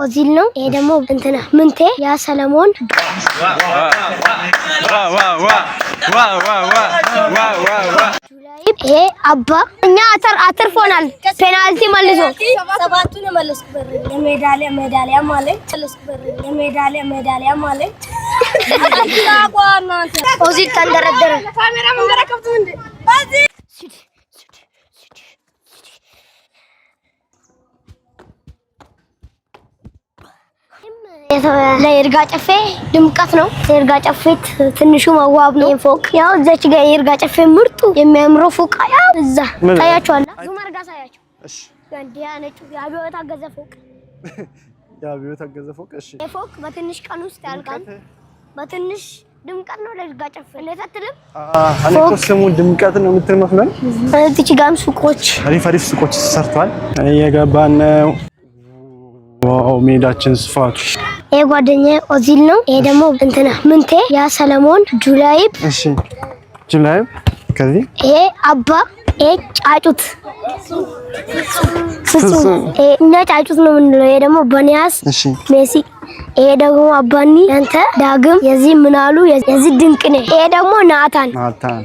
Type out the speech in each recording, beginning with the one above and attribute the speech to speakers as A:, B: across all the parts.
A: ኦዚል ነው። ይሄ ደግሞ እንትና ምንቴ ያ ሰለሞን ይሄ አባ እኛ አትርፎናል። ፔናልቲ መልሶ
B: ሰባቱን የመለስኩበት የሜዳሊያ ሜዳሊያ ማለት የሜዳሊያ ሜዳሊያ ማለት
A: ኦዚል ተንደረደረ። ለይርጋ ጨፌ ድምቀት ነው። የይርጋ ጨፌ ትንሹ መዋብ ነው። ፎቅ ያው እዛች ጋር የይርጋ ጨፌ ምርጡ የሚያምረው ፎቅ ያው እዛ ታያቸዋለህ። zoom አድርጋ ሳያቸው።
C: እሺ፣
A: ያ ነጩ የአብዮት አገዘ ፎቅ፣
C: የአብዮት አገዘ ፎቅ። እሺ፣
A: ፎቅ በትንሽ ቀን ውስጥ ያልቃል። በትንሽ ድምቀት ነው ለይርጋ ጨፌ። እንዴት አትልም?
C: እኔ እኮ ስሙ ድምቀት ነው የምትል መስሎኝ።
A: እዚች ጋርም ሱቆች፣
C: አሪፍ አሪፍ ሱቆች ተሰርተዋል። እየገባን ነው። wow ሜዳችን ስፋቱ።
A: ይሄ ጓደኛዬ ኦዚል ነው። ይሄ ደግሞ እንትና ምንቴ ያ ሰለሞን ጁላይብ።
C: እሺ ጁላይብ። ከዚህ
A: ይሄ አባ፣ ይሄ ጫጩት ፍጹም፣ ይሄ እኛ ጫጩት ነው የምንለው። ይሄ ደግሞ በኒያስ ሜሲ፣ ይሄ ደግሞ አባኒ፣ ያንተ ዳግም፣ የዚህ ምናሉ፣ የዚህ ድንቅ ነው። ይሄ ደግሞ ናታን።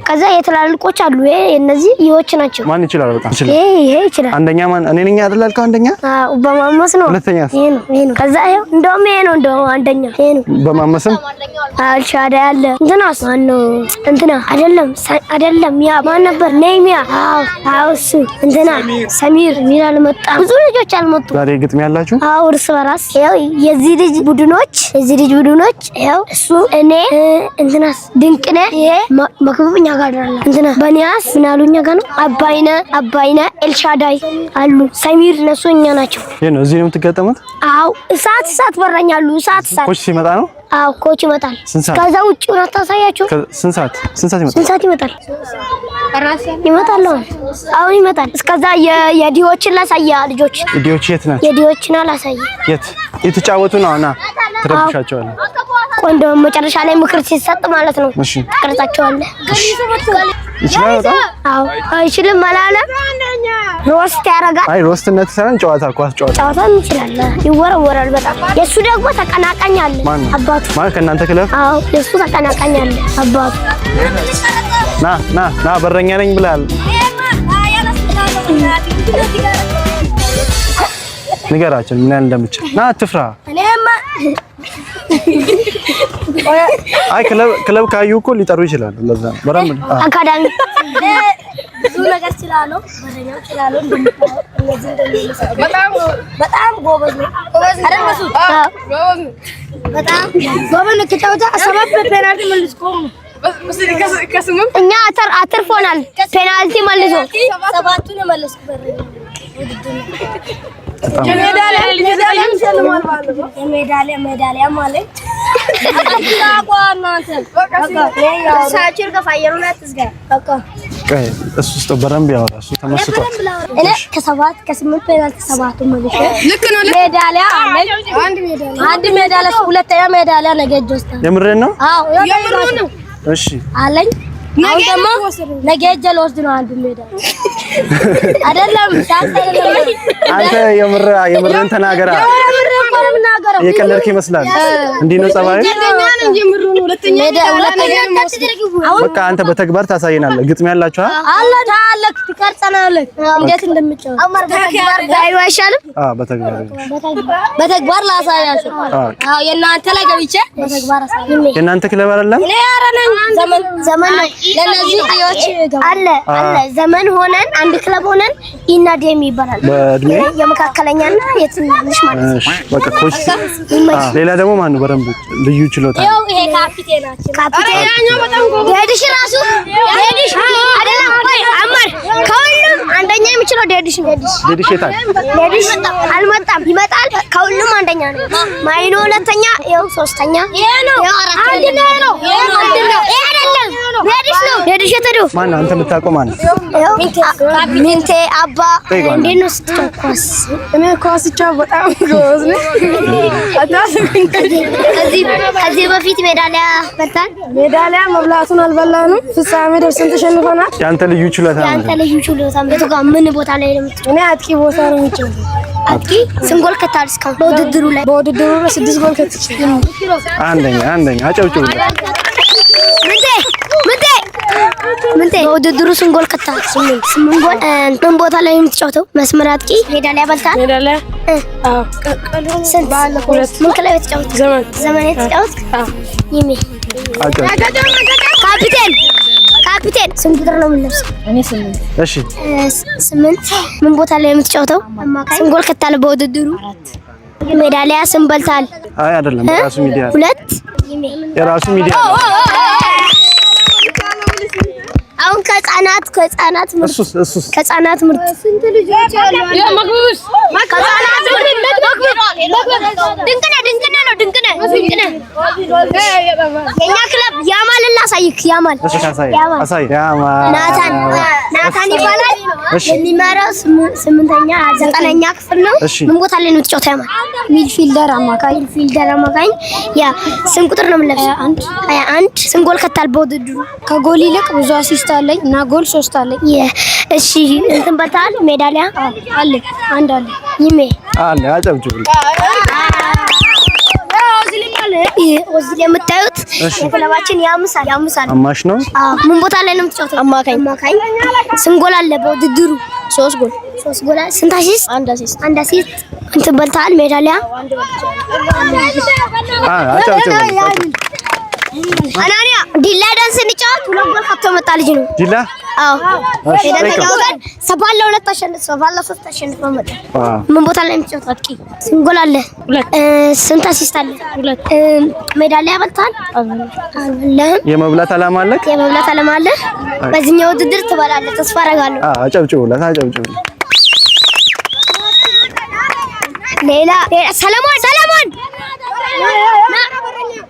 A: ከዛ የትላልቆች አሉ። ይሄ እነዚህ ይዎች ናቸው።
C: ማን ይችላል? በጣም
A: ይችላል። ይሄ ይሄ ይችላል።
C: አንደኛ ማን? እኔ ነኝ አይደል ያልከው? አንደኛ
A: አዎ፣ በማመስ ነው።
C: ሁለተኛ
A: ይሄ ነው፣ ይሄ ነው። ከዛ ይሄ እንደውም ይሄ ነው እንደውም አንደኛ ይሄ ነው።
C: በማመስም
A: አልሻዳ ያለ እንትናስ ማነው? እንትና አይደለም፣ አይደለም። ያ ማን ነበር? ኔሚያ። አዎ፣ አዎ፣ እሱ እንትና ሰሚር ሚር አልመጣም። ብዙ ልጆች አልመጡም።
C: ዛሬ ግጥም ያላችሁ?
A: አዎ፣ እርስ በራስ ይኸው የዚህ ልጅ ቡድኖች የዚህ ልጅ ቡድኖች ይኸው እሱ እኔ እንትናስ ድንቅነህ ይሄ መክብብ እኛ ጋር አለ። እንትና በኒያስ ምናሉ እኛ ጋር ነው። አባይነ አባይነ ኤልሻዳይ አሉ ሰሚር እነሱ እኛ ናቸው።
C: ይሄ ነው እዚህ ነው የምትገጠሙት?
A: አዎ፣ እሳት እሳት በረኛሉ። እሳት እሳት
C: coach ሲመጣ ነው።
A: አዎ coach ይመጣል። ከዛ ውጭ ነው አታሳያቸው።
C: ስንት ሰዓት ስንት ሰዓት ይመጣል?
A: ስንት ሰዓት ይመጣል? ይመጣል አሁን ይመጣል። እስከዛ የዲዎችን ላሳያ ልጆች።
C: የዲዎች የት ናቸው?
A: የዲዎችን አላሳየ።
C: የት የተጫወቱ ነው? ና ትረብሻቸዋለህ።
A: ቆንጆ መጨረሻ ላይ ምክር ሲሰጥ ማለት ነው።
C: እሺ
A: ትቀርጻቸዋለህ።
C: ይችላል በጣም።
A: አዎ አይችልም አላለም። roast ያደርጋል።
C: አይ roast ነት ሳይሆን ጨዋታ፣ ኳስ ጨዋታ
A: ጨዋታም ይችላል። ይወረወራል በጣም። የሱ ደግሞ ተቀናቃኝ አለ አባቱ።
C: ማለት ከእናንተ ክለብ?
A: አዎ የሱ ተቀናቃኝ አለ አባቱ።
C: ና ና ና በረኛ ነኝ ብለሃል። ንገራችን ምን ያህል እንደምችል። ና አትፍራ። አይ ክለብ ክለብ ካዩ እኮ ሊጠሩ ይችላሉ። ለዛ ነው በረም
A: አካዳሚ
B: ብዙ ነገር እችላለሁ። በረኛው እችላለሁ። እንደምታየው በጣም ጎበዝ ነው። አይደል መሱድ? በጣም ጎበዝ ነው። ከጨዋታ ሰባት ፔናልቲ መልሶ
A: እኛ አትርፎናል። ፔናልቲ መልሶ
B: ሰባቱን የመለስኩበት የሜዳሊያ ሜዳሊያ ማለት
C: እሱ ውስጥ በደንብ ያወራ። እሱ ተመስጧል።
B: እኔ ከሰባት ከስምንት ፔናልቲ ሰባቱ መልሼ ሜዳሊያ አለኝ። አንድ ሜዳሊያ ሁለተኛ ሜዳሊያ ነገ እጅ ወስዳለሁ።
C: የምሬን ነው።
B: አዎ የምሬን ነው።
C: እሺ
B: አለኝ። አሁን ደግሞ ነገ ሂጅ ልወስድ ነው አንዱ ሜዳሊያ። አይደለም
C: አንተ የምርህን ተናገራ። የቀለድክ ይመስላል። እንዲህ ነው ጸባዩ። በቃ አንተ በተግባር ታሳየናለህ። ግጥም ያላችሁ
B: አለ አለክ ትቀርጸናለህ እንዴት እንደምጫወት
A: አይሻልም?
C: አዎ በተግባር
B: በተግባር ላሳያችሁ። አዎ የእናንተ ላይ ገብቼ በተግባር አሳያችሁ።
C: የእናንተ ክለብ አይደለም።
B: እኔ ኧረ ነኝ ዘመን
A: ዘመን ነው
B: ለነዚህ ጥዮች
A: አለ አለ ዘመን ሆነን አንድ ክለብ ሆነን ኢናዴም ይባላል።
C: በእድሜ
A: የመካከለኛና የትንሽ ማለት ነው።
C: እሺ በቃ coach። ሌላ ደግሞ ማን ነው በደንብ ልዩ ችሎታ?
B: ይኸው ይሄ ካፒቴናችን
A: ካፒቴን ዴዲሽ ራሱ ዴዲሽ አይደለም። ቆይ አማር ከሁሉም አንደኛ የሚችለው ዴዲሽ ነው።
C: ዴዲሽ የት አለ?
A: ዴዲሽ አልመጣም፣ ይመጣል። ከሁሉም አንደኛ ነው። ማይኖ ሁለተኛ፣ ይኸው ሶስተኛ፣
B: ይሄ ነው
A: ይኸው አራተኛ።
B: አንድ ነው
A: ይሄ ነው ይሄ አይደለም፣ ዴዲሽ ነው። ዴዲሽ የት ሄዱ?
C: ማን ነው አንተ የምታውቀው ማን ነው?
A: ይኸው ሚንቴ አባ።
C: ጠይቀው አንተ።
A: እንዴት ነው ስትጫወት ኳስ?
D: እኔ ኳስ ስጫወት በጣም ጎበዝ ነኝ። አታስብኝ።
A: ከዚህ በፊት ሜዳሊያ በልታል።
D: ሜዳሊያ መብላቱን አልበላንም። ፍጻሜ ደርሰን ተሸንፈናል።
C: የአንተ ልዩ ችሎታ
A: የአንተ
C: ምንድን ነው?
A: ልዩ ችሎታ የቱ ጋር ምን ቦታ ላይ ነው የምትጫወተው?
D: እኔ አጥቂ ቦታ ነው የምጫወተው።
A: አጥቂ። ስንት ጎል ከታል እስካሁን በውድድሩ ላይ?
D: በውድድሩ ላይ 6 ጎል ከትቻለሁ።
C: አንደኛ አንደኛ፣ አጨብጭቡለት።
A: ምንቴ ምንቴ ምንቴ፣ በውድድሩ ስንት ጎል ከታል? 8። 8 ጎል። ምን ቦታ ላይ የምትጫወተው? መስመር አጥቂ። ሜዳሊያ በልተሃል?
D: ሜዳሊያ አዎ።
A: ስንት? ምን ክለብ የተጫወትክ?
D: ዘመን።
A: ዘመን የተጫወትክ? ይሜ።
C: አጨብጭቡ።
A: ካፒቴን ካፒቴን፣ ስንት ቁጥር ነው የምንለብሰው?
D: እኔ 8።
C: እሺ።
A: 8። ምን ቦታ ላይ የምትጫወተው? ስንት ጎል ከታል በውድድሩ? ሜዳሊያ ስንት በልተሃል?
C: አይ አይደለም፣ የራሱ ሚዲያ ነው።
A: 2። ይሜ።
C: የራሱ ሚዲያ ነው።
A: አሁን ከህፃናት ምርጥ
C: እሱስ እሱስ
A: ከህፃናት ምርጥ ከህፃናት ምርጥ ድንቅነህ ድንቅነህ ነው ድንቅነህ ድንቅነህ የኛ ክለብ ያማልን ላሳይክ ያማል።
C: እሺ አሳይ።
A: ያማል።
C: አሳይ ያማል።
A: ናታን ናታን ይባላል።
C: እሺ።
A: የሚማረው 8ኛ 9ኛ ክፍል ነው።
C: እሺ።
A: ምን ቦታ ላይ ነው የምትጫወተው? ያማል።
B: Midfielder አማካኝ።
A: Midfielder አማካኝ። ያ ስንት ቁጥር ነው የምንለብሰው? 21። ስንት ጎል ከታል በውድድሩ?
B: ከጎል ይልቅ ብዙ assist አለኝ እና ጎል 3 አለኝ።
A: እሺ እንትን በልተሃል? ሜዳሊያ?
B: አለ፣ አንድ አለ።
A: ይሜ።
C: አለ፣ አጨብጭቡለት።
A: ኦዚል የምታዩት
C: እሺ።
A: የክለባችን ያምሳል ያምሳል።
C: አማሽ ነው።
A: አዎ። ምን ቦታ ላይ ነው የምትጫወተው? አማካኝ። አማካኝ። ስንት ጎል አለ በውድድሩ? 3 ጎል። 3 ጎል። ስንት assist? አንድ assist። አንድ assist። እንትን በልተሃል? ሜዳሊያ?
C: አጨብጭቡለት።
A: አናንያ ዲላ ዳንስ እንጫወት 2 ጎል ከቶ መጣ ልጅ ነው።
C: ዲላ።
A: አዎ።
C: እሺ።
A: ሄደን
C: ጠይቀው።
A: ተጫውተን 7-2 አሸንፍ 7-3 አሸንፈን መጣ።
C: Wow።
A: ምን ቦታ ላይ ነው የምትጫወተው? አጥቂ። ስንት ጎል አለ? ስንት assist አለ? ሜዳሊያ በልተሃል? አልበላህም።
C: የመብላት አላማ አለክ?
A: የመብላት አላማ አለ? በዚህኛው ውድድር ትበላለህ ተስፋ አደርጋለሁ።
C: አጨብጭቡለት አጨብጭቡለት።
A: ሌላ ሰለሞን ሰለሞን ና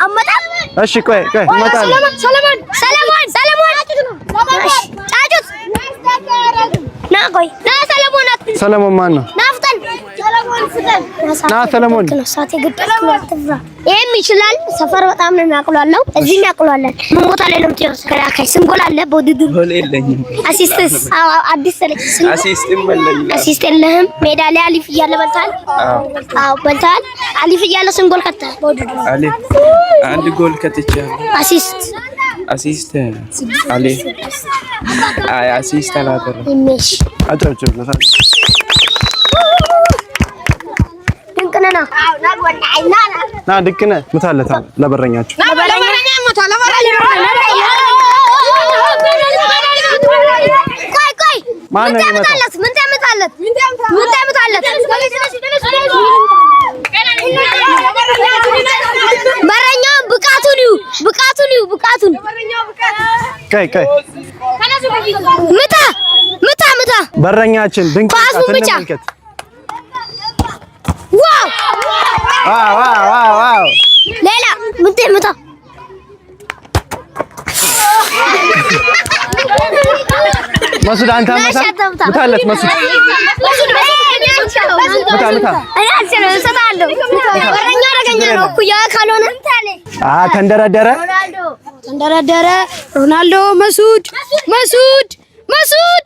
A: አመጣም።
C: እሺ ቆይ ቆይ እመጣለሁ።
A: ሰለሞን ሰለሞን ሰለሞን ጫጩት ና ቆይ ና ሰለሞን
C: ሰለሞን ማን ነው?
A: ና ፍጠን
C: ና ሰለሞን።
A: ሰዓት የገጠርክ ነው አትፍራ። ይሄም ይችላል። ሰፈር በጣም ነው የሚያቅሏለው። እዚህም ያቅሏላል። ምን ቦታ ላይ ነው የምትጫወተው? ተከላካይ። ስንት ጎል አለ በውድድሩ?
E: ጎል የለኝም።
A: Assist ስ? አዎ አዲስ ሰለች።
E: Assist ም የለኝም።
A: Assist የለህም። ሜዳሊያ አሊፍ እያለ በልተሃል? አዎ በልተሃል። አሊፍ እያለ ስንት ጎል ከተሃል በውድድሩ?
E: አሊፍ 1 ጎል ከትቻለሁ።
A: Assist?
E: Assist አሊፍ አይ assist አላደረኩም።
A: ይሜሽ።
C: አጨብጭቡለት።
A: ድንቅነህ ና
C: ና ድንቅነህ ምታለታ ለበረኛችሁ።
A: ቆይ ቆይ
C: ማን
A: ምን
C: ነው የሚመታው?
A: ታመጣለት? ምን ታመጣለት? ምን ታመጣለት? በረኛውን ብቃቱን ይዩ ብቃቱን ይዩ ብቃቱን።
C: ቆይ ቆይ
A: ምታ ምታ ምታ።
C: በረኛችን ድንቅ
A: ኳሱን
C: ብቃት
A: ብቻ።
C: እንመልከት።
A: Wow
C: Wow wow wow wow።
A: ሌላ ምንቴ ምታ።
C: መሱድ አንተ አመታ ምታለት መሱድ ምታ ምታ።
A: እኔ አልችልም፣ እሰጥሃለሁ። በረኛ አደገኛ ነው እኩያ ካልሆነ።
C: ተንደረደረ
B: ተንደረደረ። ሮናልዶ መሱድ መሱድ መሱድ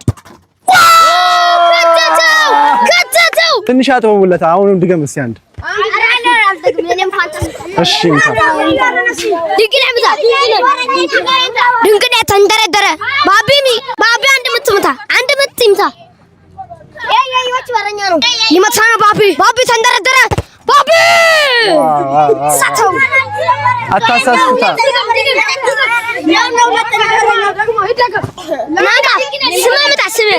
A: ከተተው ከተተው።
C: ትንሽ አጥበቡለት። አሁንም ድገም እስኪ አንድ። እሺ ምታ።
A: ድንቅነህ ምታ። ድንቅነህ ተንደረደረ። ባቢ ባቢ አንድ ምት ምታ። አንድ ምት ይምታ። በረኛ ነው ሊመታ ነው። ባቢ ባቢ ተንደረደረ። ባቢ ሳተው።
C: አታሳስታ።
A: ስመ ምታ ስመ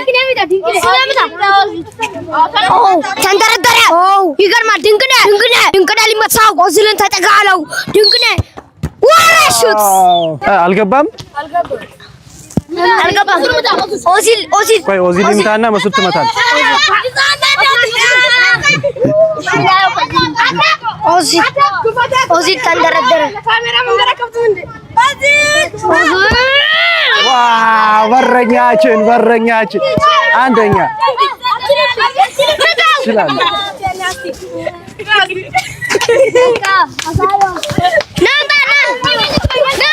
A: ስመ ምታ። ተንደረደረ። ይገርማል። ድንቅነህ ድንቅነህ ድንቅነህ ሊመታው ኦዝልን ተጠጋ አለው። ድንቅነህ ወረሹት።
C: አልገባም።
A: አልገባም። ኦዚል ኦዚል።
C: ቆይ ኦዚል ይምታና መሱድ ትመታል።
A: ኦዚል ኦዚል ተንደረደረ።
C: Wow በረኛችን በረኛችን አንደኛ ይችላል።
A: ና ና ና።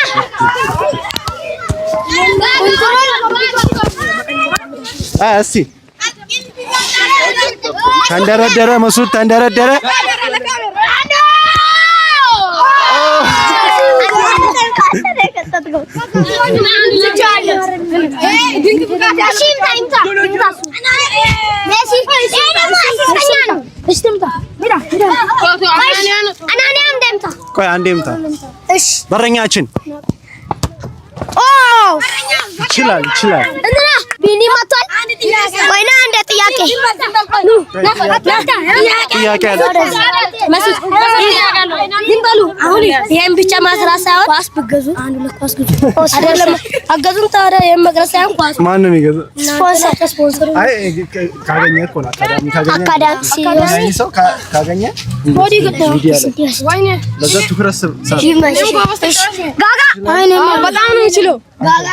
C: እስቲ ተንደረደረ። መሱድ ተንደረደረ። ቆይ አንዴ ምታ። በረኛችን ይችላል ይችላል።
A: ቢኒ መጥቷል። ወይና አንድ ጥያቄ
C: ጥያቄ አለ።
B: ዝም በሉ አሁን ይሄን ብቻ ማስራት ሳይሆን ኳስ ብገዙ አንድ ሁለት ኳስ ግዙ። አይደለም አገዙም ታዲያ ይሄን መቅረጽ ሳይሆን ኳስ
C: ማን ነው የሚገዛው?
A: ስፖንሰር
B: ስፖንሰር
C: አይ ካገኘ እኮ ነው አካዳሚ ካገኘ
A: አካዳሚ
C: ሰው ካገኘ ሚዲያ ላይ ለዛ ትኩረት
A: ጋጋ
D: በጣም ነው የሚችለው።
A: ጋጋ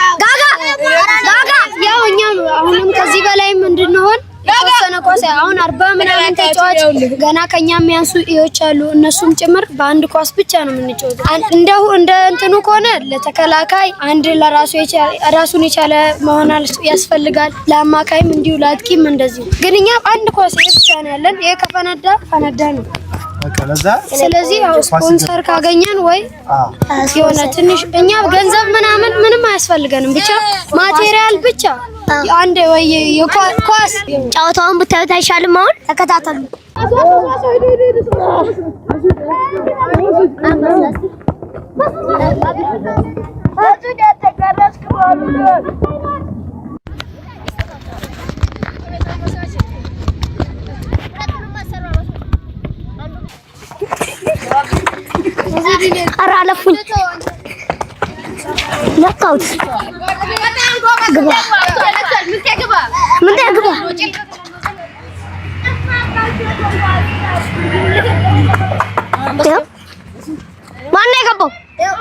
A: ጋጋ ያው እኛም አሁንም ከዚህ በላይም እንድንሆን የተወሰነ ኳስ አሁን 40 ምናምን ተጫዋች ገና ከኛ የሚያንሱ እዮች አሉ። እነሱም ጭምር በአንድ ኳስ ብቻ ነው የምንጫወተው። እንደው እንደ እንትኑ ከሆነ ለተከላካይ አንድ ለራሱ ራሱን የቻለ መሆን ያስፈልጋል። ለአማካይም እንዲሁ ለአጥቂም እንደዚሁ። ግን እኛ አንድ ኳስ ይሄ ብቻ ነው ያለን። ይሄ ከፈነዳ ፈነዳ ነው። ስለዚህ ያው ስፖንሰር ካገኘን ወይ የሆነ ትንሽ እኛ ገንዘብ ምናምን ምንም አያስፈልገንም፣ ብቻ material ብቻ አንድ ወይ የኳስ
B: ጨዋታውን ብታዩት አይሻልም? አሁን
A: ተከታተሉ። ኧረ አለፉኝ፣ ነካሁት። ግባ ምንቴ ግባ። ማነው የገባው? ይኸው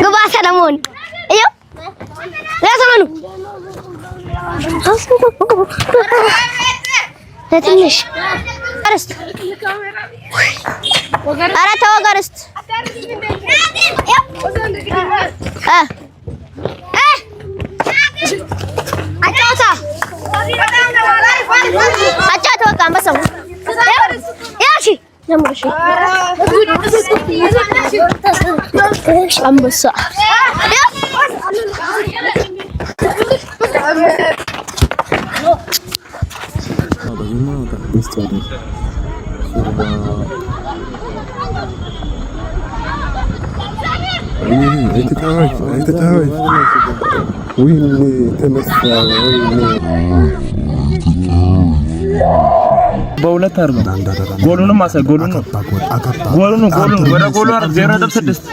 A: ግባ ሰለሞን። ይኸው ሰለሞኑ ለትንሽ አርስት ኧረ ተው አርስት አጫውታ አጫውታ በቃ አንበሳው አንበሳ
E: በሁለት አድርገው ጎሉንም አሳይ። ጎሉን ጎሉን ጎሉን ወደ ጎሉ 0.6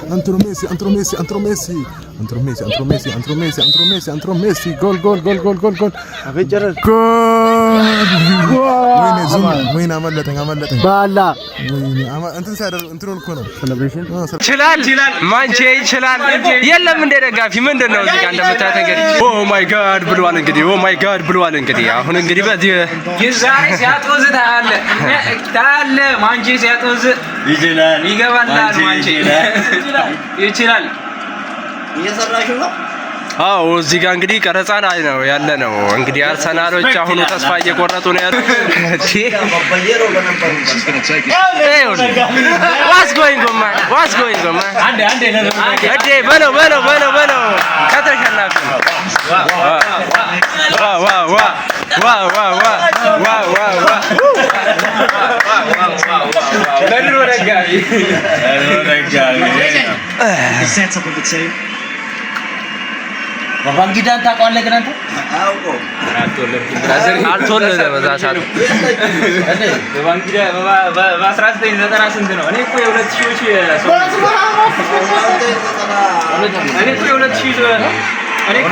F: ጎል ጎል ጎል ጎል ጎል ጎል ጎል! ወይኔ አመለጠኝ አመለጠኝ።
C: ባላ
F: እንትን ሲያደርግ እንትኑን እኮ ነው
E: ይችላል ማንቼ ይችላል። የለም እንደ ደጋፊ ምንድን ነው እዚህ ጋር እንደምታዩት እንግዲህ oh my God ብሏል። እንግዲህ oh my God ብሏል። እንግዲህ አሁን እንግዲህ በዚህ
G: ዛሬ ሲያጦዝ ታያለህ ታያለህ። ማንቼ ሲያጦዝ
H: ይችላል
G: ይገባላል። ማንቼ ይችላል።
H: እየሰራችሁ ነው።
E: አዎ እዚህ ጋር እንግዲህ ቀረጻ ላይ ነው ያለ ነው። እንግዲህ አርሰናሎች አሁኑ ተስፋ እየቆረጡ ነው ያሉት። What's going on man? What's going on man? እንዴ በለው በለው በለው በለው ከተሸናፊ ዋ ዋ ዋ ዋ ዋ ዋ ዋ ዋ ዋ
G: ለድሮ ደጋፊ
H: ባባንጊዳን ታውቀዋለህ ግን አንተ?
E: አልተወለደም በዛ ሰዓት።
G: በባንጊዳ በ1990 ስንት ነው? እኔ እኮ የሁለት ሺዎች ሰው እኔ እኮ የሁለት ሺህ እኔ እኮ